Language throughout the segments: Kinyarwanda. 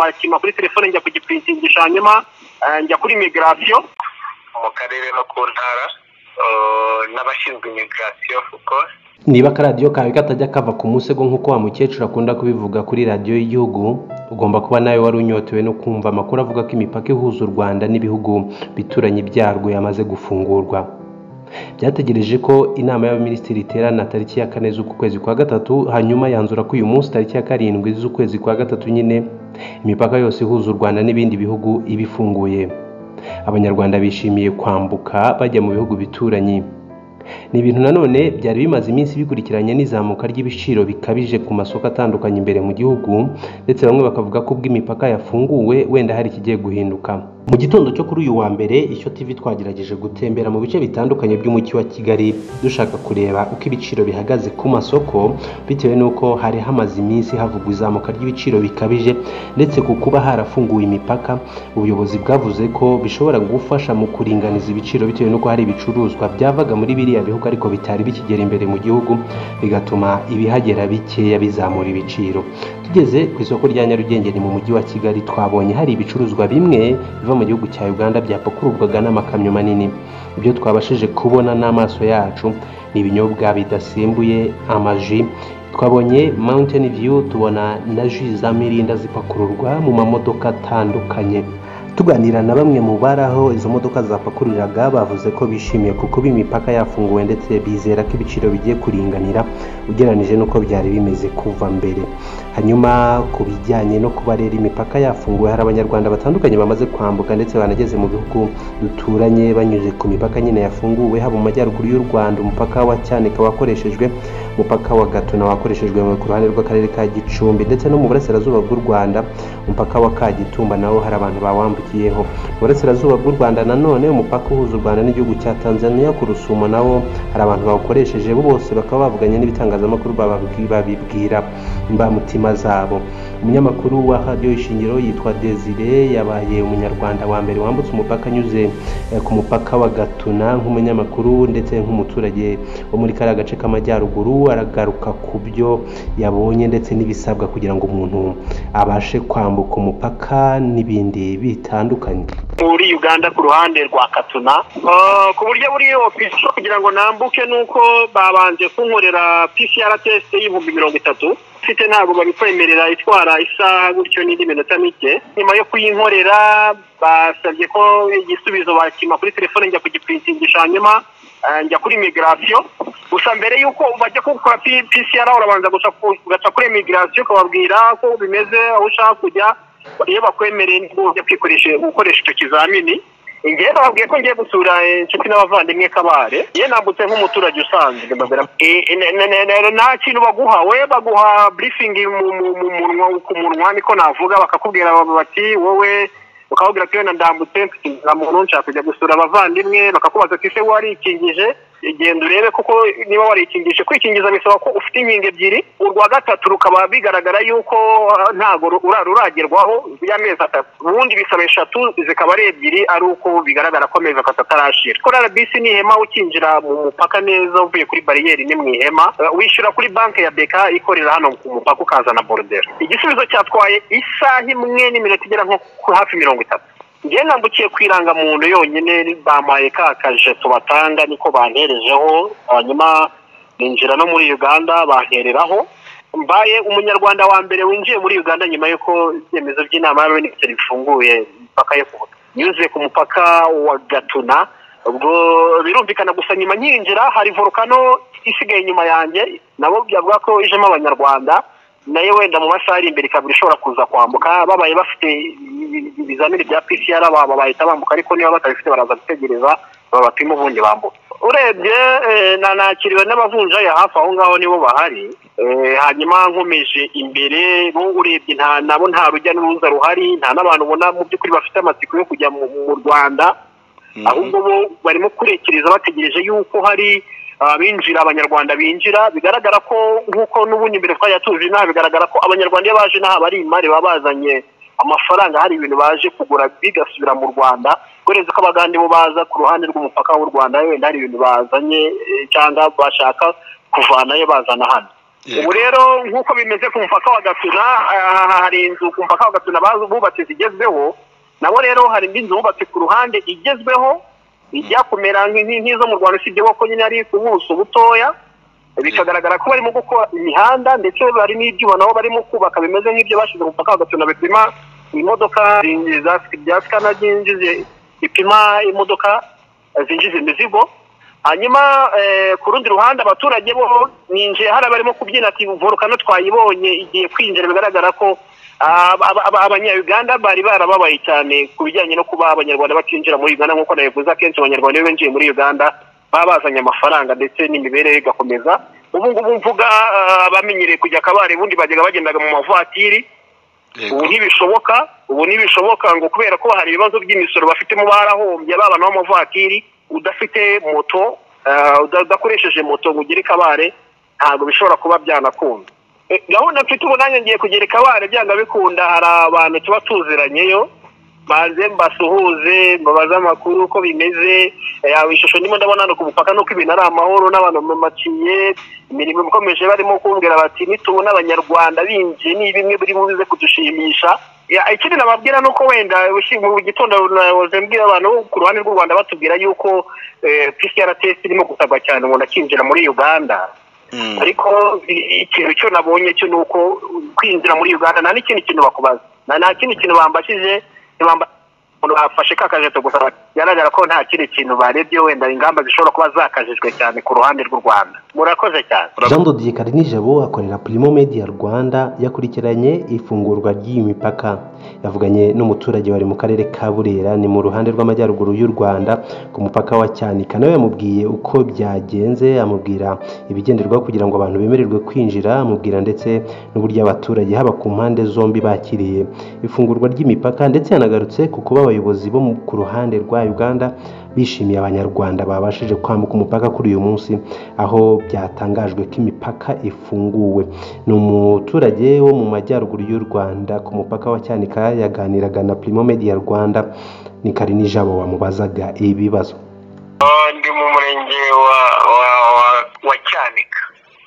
bakima kuri telefone, njya kugiprintingisha, hanyuma njya kuri migration mu karere no ku ntara n'abashinzwe immigration kuko Niba akaradiyo kawe katajya kava ku musego nk'uko wa mukecuru akunda kubivuga kuri radiyo y'igihugu, ugomba kuba nawe wari unyotewe no kumva amakuru avuga ko imipaka ihuza u Rwanda n'ibihugu bituranye byarwo yamaze gufungurwa. Byategereje ko inama y'abaminisitiri iterana tariki ya 4 z'uku kwezi kwa gatatu, hanyuma yanzura ko uyu munsi tariki ya 7 z'ukwezi kwa gatatu nyine imipaka yose ihuza u Rwanda n'ibindi bihugu iba ifunguye. Abanyarwanda bishimiye kwambuka bajya mu bihugu bituranyi. Ni ibintu nanone byari bimaze iminsi bikurikiranye n'izamuka ry'ibiciro bikabije ku masoko atandukanye imbere mu gihugu, ndetse bamwe bakavuga ko ubwo imipaka yafunguwe wenda hari ikigiye guhinduka. Mu gitondo cyo kuri uyu wa mbere, Ishyo TV twagerageje gutembera mu bice bitandukanye by'umujyi wa Kigali dushaka kureba uko ibiciro bihagaze ku masoko, bitewe n'uko hari hamaze iminsi havugwa izamuka ry'ibiciro bikabije, ndetse ku kuba harafunguwe imipaka, ubuyobozi bwavuze ko bishobora gufasha mu kuringaniza ibiciro bitewe n'uko hari ibicuruzwa byavaga muri biriya bihugu ariko bitari bikigera imbere mu gihugu, bigatuma ibihagera bikeya bizamura ibiciro. Tugeze ku isoko rya Nyarugenge ni mu mujyi wa Kigali, twabonye hari ibicuruzwa bimwe biva mu gihugu cya Uganda byapakururwaga n'amakamyo manini. Ibyo twabashije kubona n'amaso yacu ni ibinyobwa bidasembuye, amaji. Twabonye Mountain View, tubona na jus za Mirinda zipakururwa mu mamodoka atandukanye. Tuganira na bamwe mu bari aho izo modoka zapakururiraga, bavuze ko bishimiye kuko imipaka yafunguwe, ndetse bizera ko ibiciro bigiye kuringanira ugereranije n'uko byari bimeze kuva mbere. Hanyuma ku bijyanye no kuba rero imipaka yafunguwe, hari abanyarwanda batandukanye bamaze kwambuka ndetse banageze mu bihugu duturanye banyuze ku mipaka nyine yafunguwe, haba mu majyaruguru y'u Rwanda umupaka wa Cyanika wakoreshejwe, umupaka wa Gatuna wakoreshejwe ku ruhande rw'akarere ka Gicumbi, ndetse no mu burasirazuba bw'u Rwanda umupaka wa Kagitumba nawo hari abantu bawambukiyeho. Mu burasirazuba bw'u Rwanda nanone umupaka uhuza u Rwanda n'igihugu cya Tanzania ku Rusumo nawo hari abantu bawukoresheje, bose bakaba bavuganye n'ibitangazamakuru babibwira imbamutima zabo. Umunyamakuru wa radiyo Ishingiro yitwa Desire yabaye umunyarwanda wa mbere wambutse umupaka anyuze ku mupaka wa Gatuna nk'umunyamakuru ndetse nk'umuturage wo muri kariya gace k'amajyaruguru. Aragaruka ku byo yabonye ndetse n'ibisabwa kugira ngo umuntu abashe kwambuka umupaka n'ibindi bitandukanye. Muri Uganda ku ruhande rwa Katuna, ku buryo buri official kugira ngo nambuke nuko babanje kunkorera PCR test y'ibihumbi 30 mfite, ntabwo babikwemerera, itwara isaha gutyo n'indi minota mike. Nyuma yo kuyinkorera basabye ko igisubizo bakima kuri telefone, njya kugiprintingisha, hanyuma njya kuri migration. Gusa mbere y'uko bajya gukora PCR urabanza gusa ugaca kuri migration ukababwira ko bimeze, aho ushaka kujya. Iyo bakwemereye nibwo ujya kwikoresha gukoresha icyo kizamini. Ngewe bababwiye ko ngiye gusura inshuti n'abavandimwe Kabare. Iyo nambutse nk'umuturage usanzwe, mbabwira nta kintu baguha, we baguha briefing mu munwa, ku munwa niko navuga. Bakakubwira bati wowe, ukababwira ati wenda ndambutse mfite indangamuntu, nshaka kujya gusura abavandimwe. Bakakubaza ati: "Ese warikingije?" Genda urebe kuko niba warikingije. Kwikingiza bisaba ko ufite inkingo ebyiri, urwa gatatu rukaba bigaragara yuko ntabwo ruragerwaho y'amezi 3. Ubundi bisaba eshatu, zikaba ari ebyiri ari uko bigaragara ko amezi 3 atarashira. Kuri RBC ni ihema, ukinjira mu mupaka neza uvuye kuri bariyeri ni mu ihema. Wishyura kuri banki ya BK ikorera hano ku mupaka, ukazana borudero. Igisubizo cyatwaye isaha imwe n'iminota igera nko ku hafi 30. Njye nambukiye ku irangamuntu yonyine, bampaye ka kajeto batanga niko banterejeho, hanyuma ninjira no muri Uganda bantereraho. Mbaye umunyarwanda wa mbere winjiye muri Uganda nyuma y'uko ibyemezo by'inama y'abaminisitiri bifunguye imipaka yo kuvuga nyuze ku mupaka wa Gatuna. Ubwo birumvikana, gusa nyuma nkinjira hari volcano isigaye inyuma yanjye, nabo byavuga ko ijemo abanyarwanda, nayo wenda mu masaha ari imbere ikaba ishobora kuza kwambuka. Babaye bafite ibizamini bya PCR baba bahita bambuka, ariko niba batabifite baraza gutegereza babapima ubundi bambuka. Urebye nanakiriwe n'abavunjayi hafi aho ngaho, nibo bahari. Hanyuma nkomeje imbere bo, urebye nta nabo, nta rujya n'uruza ruhari, nta n'abantu ubona mu by'ukuri bafite amatsiko yo kujya mu Rwanda. Ahubwo bo barimo kurekereza bategereje yuko hari abinjira, abanyarwanda binjira. Bigaragara ko nk'uko n'ubundi mbere twajya tuzi inaha, bigaragara ko abanyarwanda iyo baje inaha bari imari, baba bazanye amafaranga, hari ibintu baje kugura bigasubira mu Rwanda. Uretse ko abagande bo baza ku ruhande rw'umupaka w'u Rwanda, wenda hari ibintu bazanye cyangwa bashaka kuvanayo bazana hano. Ubu rero nk'uko bimeze ku mupaka wa Gatuna, hari inzu ku mupaka wa Gatuna bubatse zigezweho, nabo rero hari indi nzu bubatse ku ruhande igezweho ijya kumera nk'izo mu Rwanda, usibye ko nyine ari ku buso butoya. Bikagaragara ko barimo gukora imihanda ndetse bari n'ibyuma nabo barimo kubaka bimeze nk'ibyo bashyize ku mupaka wa Gatuna bipima imodoka bya sikana bipima imodoka zinjiza imizigo. Hanyuma ku rundi ruhande abaturage bo ninjiye hari barimo kubyina ati volcano twayibonye igiye kwinjira. Bigaragara ko abanya-Uganda bari barababaye cyane ku bijyanye no kuba abanyarwanda batinjira muri Uganda. Nk'uko nabivuze, akenshi abanyarwanda iyo binjiye muri Uganda baba bazanye amafaranga ndetse n'imibereho igakomeza. Ubu ngubu mvuga abamenyereye kujya Kabare ubundi bajyaga bagendaga mu mavatiri, ubu ntibishoboka ngo kubera ko hari ibibazo by'imisoro bafitemo, barahombye babana b'amavatiri. Udafite moto, udakoresheje moto ngo ugere Kabare ntabwo bishobora kuba byanakunda. Gahunda mfite ubu nanjye ngiye kugera Kabare byanga bikunda, hari abantu tuba tuziranyeyo, baze mbasuhuze mbabaze amakuru uko bimeze. Ishusho ndimo ndabona hano ku mupaka nuko ibintu ari amahoro n'abantu bamaciye imirimo ikomeje, barimo kumbwira bati nitubona abanyarwanda binjiye ni bimwe biri buze kudushimisha. Ikindi nababwira nuko wenda mu gitondo nahoze mbwira abantu ku ruhande rw'u Rwanda batubwira yuko PCR test irimo gusabwa cyane umuntu akinjira muri Uganda. Ariko ikintu cyo nabonye cyo nuko kwinjira muri Uganda nta n'ikindi kintu bakubaza, nta kindi kintu bambashije, bafashe kakajeto gusa. Bigaragara ko nta kindi kintu barebye, wenda ingamba zishobora kuba zakajijwe cyane ku ruhande rw'u Rwanda. Murakoze cyane. Jean Dodier Karinijabo akorera Primo Media Rwanda, yakurikiranye ifungurwa ry'iyi mipaka. Yavuganye n'umuturage wari mu karere ka Burera, ni mu ruhande rw'amajyaruguru y'u Rwanda ku mupaka wa Cyanika. Nawe yamubwiye uko byagenze, amubwira ibigenderwaho kugira ngo abantu bemererwe kwinjira, amubwira ndetse n'uburyo abaturage haba ku mpande zombi bakiriye ifungurwa ry'imipaka, ndetse yanagarutse ku kuba abayobozi bo ku ruhande rwa Uganda bishimiye abanyarwanda babashije kwambuka umupaka kuri uyu munsi, aho byatangajwe ko imipaka ifunguwe. Ni umuturage wo mu majyaruguru y'u Rwanda ku mupaka wa Cyanika, yaganiraga na Primo Media Rwanda. Ni Karinijabo wamubazaga ibibazo. Ndi mu murenge wa Cyanika.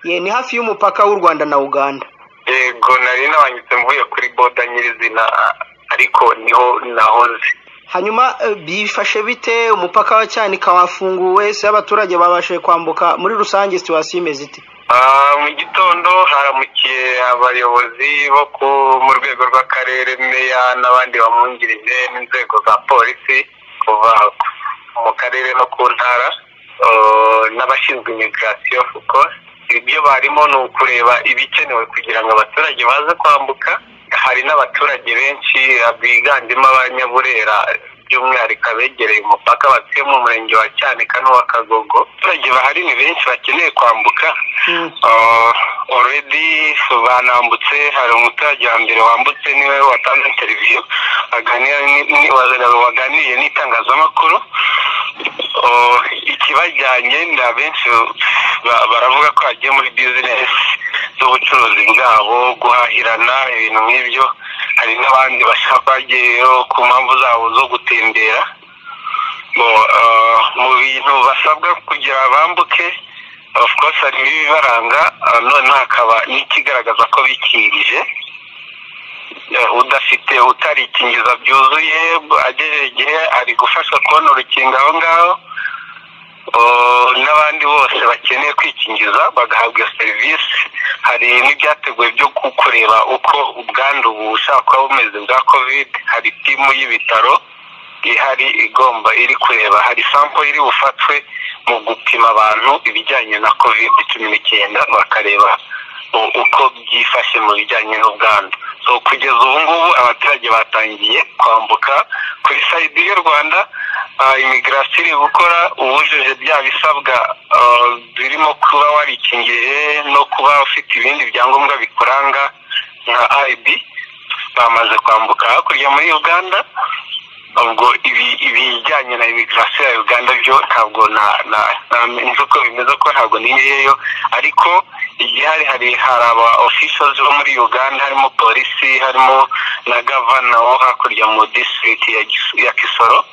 Ye, ni hafi y'umupaka w'u Rwanda na Uganda. Yego, nari nabanyutse mvuye kuri boda nyirizina, ariko niho nahoze. Hanyuma bifashe bite umupaka wa Cyanika wafunguwe, se abaturage babashije kwambuka? Muri rusange situation imeze ite? Mu gitondo haramukiye abayobozi bo mu rwego rw'akarere, meya n'abandi bamwungirije n'inzego za polisi kuva mu karere no ku ntara, n'abashinzwe immigration. Kuko ibyo barimo ni ukureba ibikenewe kugira ngo abaturage baze kwambuka. Hari n'abaturage benshi biganjemo abanyaburera, by'umwihariko abegereye umupaka batuye mu murenge wa Cyanika n'uwa Kagogo. Abaturage bahari ni benshi bakeneye kwambuka. Already banambutse. Hari umuturage wa mbere wambutse, niwe watanze interview waganiriye n'itangazamakuru. Ikibajyanye ni abenshi baravuga ko bagiye muri business z'ubucuruzi bwabo, guhahirana, ibintu nk'ibyo. Hari n'abandi bashaka bagiyeyo ku mpamvu zabo zo gutembera. Mu bintu basabwa kugira bambuke, of course hari ibibaranga, noneho hakaba n'ikigaragaza ko bikingije. Udafite utarikingiza byuzuye agejeje igihe ari gufashwa kubona urukingo aho ngaho, n'abandi bose bakeneye kwikingiza bagahabwa iyo serivisi. Hari n'ibyateguwe byo kureba uko ubwandu bushobora kuba bumeze bwa covid. Hari timu y'ibitaro ihari igomba iri kureba, hari sample iri bufatwe mu gupima abantu ibijyanye na covid-19, bakareba uko byifashe mu bijyanye n'ubwandu. So kugeza ubu ngubu abaturage batangiye kwambuka kuri side y'u Rwanda. Immigration iri gukora, uwujuje bya bisabwa birimo kuba warikingije no kuba ufite ibindi byangombwa bikuranga nka ID, bamaze kwambuka hakurya muri Uganda. Ubwo ibijyanye na immigration ya Uganda byo ntabwo nzi uko bimeze, ko ntabwo ninjiyeyo, ariko igihari hari aba officials bo muri Uganda, harimo polisi, harimo na gavana wo hakurya mu district ya Kisoro,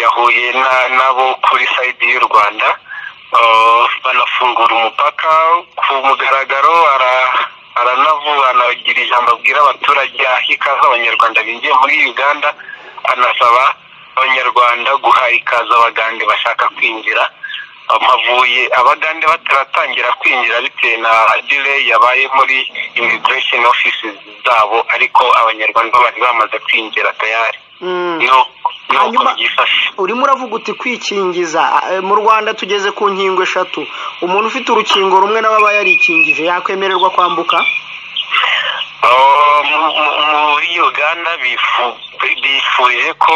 yahuye nabo kuri side y'u Rwanda. Afungura umupaka ku mugaragaro, aranavuga, anagira ijambo abwira abaturage, aha ikaze Abanyarwanda binjiye muri Uganda, anasaba Abanyarwanda guha ikaze Abagande bashaka kwinjira. Mpavuye Abagande bataratangira kwinjira bitewe na delay yabaye muri immigration offices zabo, ariko Abanyarwanda bari bamaze kwinjira tayari. Hanyuma urimo uravuga uti kwikingiza, mu Rwanda tugeze ku nkingo 3, umuntu ufite urukingo rumwe nawe aba yarikingije yakwemererwa kwambuka? Muri Uganda bifuje ko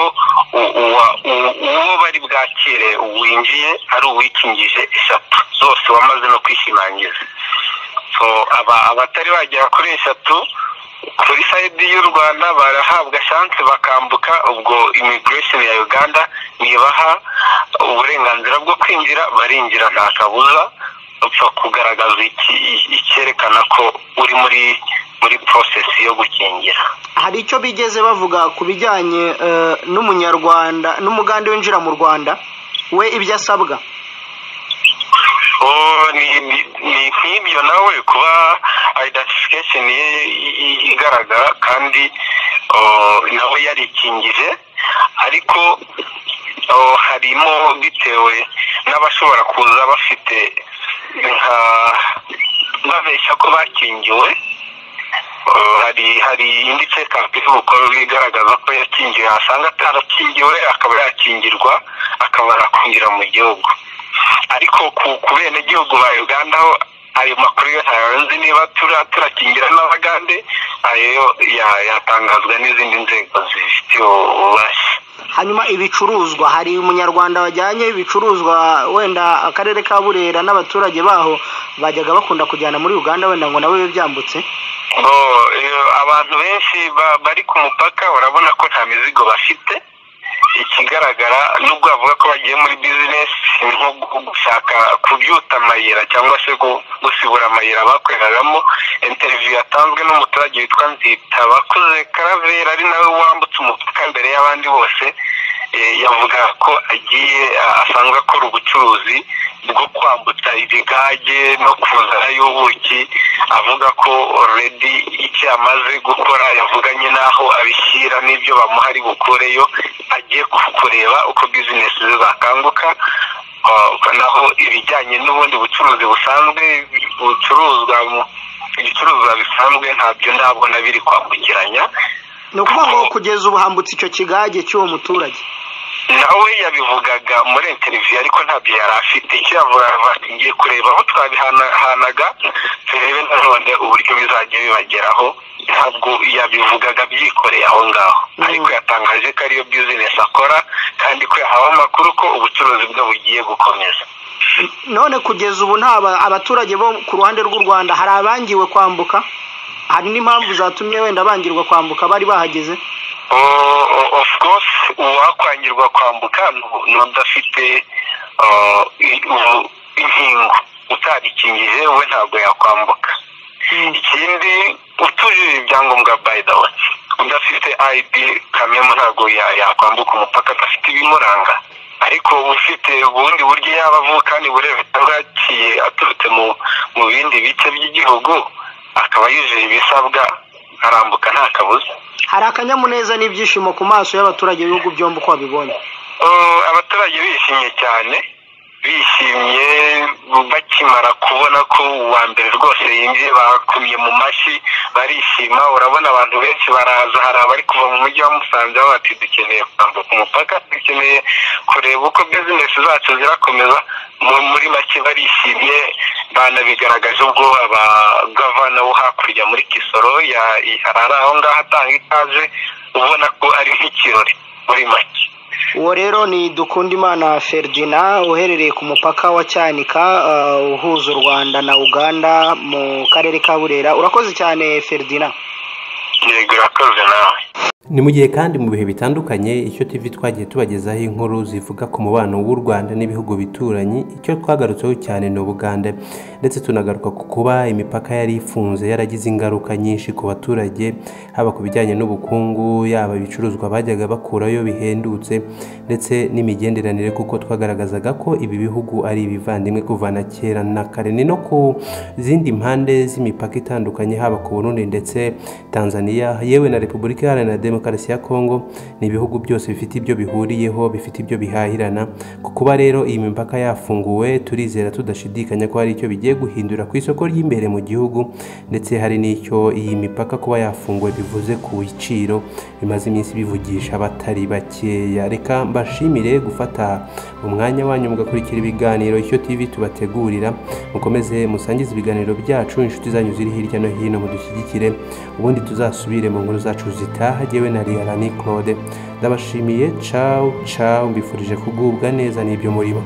uwo bari bwakire winjiye ari uwikingije 3 zose, wamaze no kwishimangiza. So abatari bagera kuri 3 kuri side y'u Rwanda barahabwa chance bakambuka. Ubwo immigration ya Uganda nibaha uburenganzira bwo kwinjira, barinjira nta kabuza, upfa kugaragaza icyerekana ko uri muri process yo gukingira. Hari icyo bigeze bavuga ku bijyanye n'Umunyarwanda n'Umugande winjira mu Rwanda, we ibyo asabwa? Ni nk'ibyo nawe kuba identification ye igaragara kandi nawe yarikingije, ariko harimo bitewe n'abashobora kuza bafite nka babeshya ko bakingiwe. Hari indi check-up iri bukorwe igaragaza ko yakingiwe, asanga atarakingiwe akaba yakingirwa akaba yakwinjira mu gihugu. Ariko ku benegihugu ba Uganda ho ayo makuru yo ntayo nzi, niba turakingira n'Abagande, ayo yatangazwa n'izindi nzego zifitiye ububasha. Hanyuma ibicuruzwa, hari Umunyarwanda wajyanye ibicuruzwa wenda akarere ka Burera n'abaturage baho bajyaga bakunda kujyana muri Uganda, wenda ngo nabo bibe byambutse? Abantu benshi bari ku mupaka urabona ko nta mizigo bafite. Ikigaragara nubwo bavuga ko bagiye muri business, nko gushaka kubyuta amayira cyangwa se gusibura amayira bakoreragamo. Interview yatanzwe n'umuturage witwa Nzitabakuze Karavera, ari nawe wambutse umupaka mbere y'abandi bose, yavuga ko agiye asanzwe akora ubucuruzi bwo kwambutsa ibigage no kuzanayo ubuki, avuga ko already icyo amaze gukora yavuganye n'aho abishyira n'ibyo bamuha ari bukureyo, agiye kureba uko business ze zakanguka. Naho ibijyanye n'ubundi bucuruzi busanzwe bucuruzwa, ibicuruzwa bisanzwe ntabyo ndabona biri kwambukiranya. Ni ukuvuga ngo kugeza ubu hambutse icyo kigage cy'uwo muturage? Nawe yabivugaga muri interview, ariko ntabyo yari afite. Icyo yavuga, ngiye kureba aho twabihanaga turebe nanone uburyo bizajya bibageraho. Ntabwo yabivugaga byikoreye aho ngaho, ariko yatangaje ko ariyo business akora kandi ko yahawe amakuru ko ubucuruzi bwe bugiye gukomeza. None kugeza ubu nta abaturage bo ku ruhande rw'u Rwanda hari abangiwe kwambuka? Hari n'impamvu zatumye wenda bangirwa kwambuka bari bahageze? Of course, uwakwangirwa kwambuka n'udafite inkingo, utarikingije we ntabwo yakwambuka. Ikindi, utujuje ibyangombwa, by the way, udafite ID kamemo ntabwo yakwambuka umupaka adafite ibimuranga. Ariko ufite ubundi buryo yaba avuka ni bureve cyangwa yaciye aturutse mu bindi bice by'igihugu akaba yujuje ibisabwa, arambuka nta kabuza. Hari akanyamuneza n'ibyishimo ku maso y'abaturage b'ibihugu byombi uko babibonye? Abaturage bishimye cyane, bishimye bakimara kubona ko uwa mbere rwose yinjiye, bakumye mu mashyi barishima. Urabona abantu benshi baraza, hari abari kuva mu mujyi wa Musanze bati dukeneye kwambuka umupaka, dukeneye kureba uko business zacu zirakomeza. Muri make barishimye, banabigaragaje ubwo abagavana bo hakurya muri Kisoro ari aho ngaho atanga ikaze, ubona ko ari nk'ikirori muri make. Uwo rero ni Dukundimana Ferdinand uherereye ku mupaka wa Cyanika uhuza u Rwanda na Uganda mu karere ka Burera. Urakoze cyane Ferdinand. Yego, urakoze nawe. Ni mu gihe kandi mu bihe bitandukanye Icyo TV twagiye tubagezaho inkuru zivuga ku mubano w'u Rwanda n'ibihugu bituranyi. Icyo twagarutseho cyane ni Ubugande, ndetse tunagaruka ku kuba imipaka yari ifunze yaragize ingaruka nyinshi ku baturage, haba ku bijyanye n'ubukungu, yaba ibicuruzwa bajyaga bakurayo bihendutse, ndetse n'imigenderanire, kuko twagaragazaga ko ibi bihugu ari ibivandimwe kuva na kera na kare. Ni no ku zindi mpande z'imipaka itandukanye, haba ku Burundi ndetse Tanzania, yewe na Repubulika Iharanira Demokarasi ya Kongo. Ni ibihugu byose bifite ibyo bihuriyeho, bifite ibyo bihahirana. Ku kuba rero iyi mipaka yafunguwe, turizera tudashidikanya ko hari icyo bigiye guhindura ku isoko ry'imbere mu gihugu, ndetse hari n'icyo iyi mipaka kuba yafunguwe bivuze ku biciro bimaze iminsi bivugisha abatari bakeya. Reka mbashimire gufata umwanya wanyu mugakurikira ibiganiro Icyo TV tubategurira. Mukomeze musangize ibiganiro byacu inshuti zanyu ziri hirya no hino, mudushyigikire, ubundi tuzasubire mu nkuru zacu zitaha. Jyewe na Riyarani Claude ndabashimiye. Ciao ciao, mbifurije kugubwa neza n'ibyo murimo.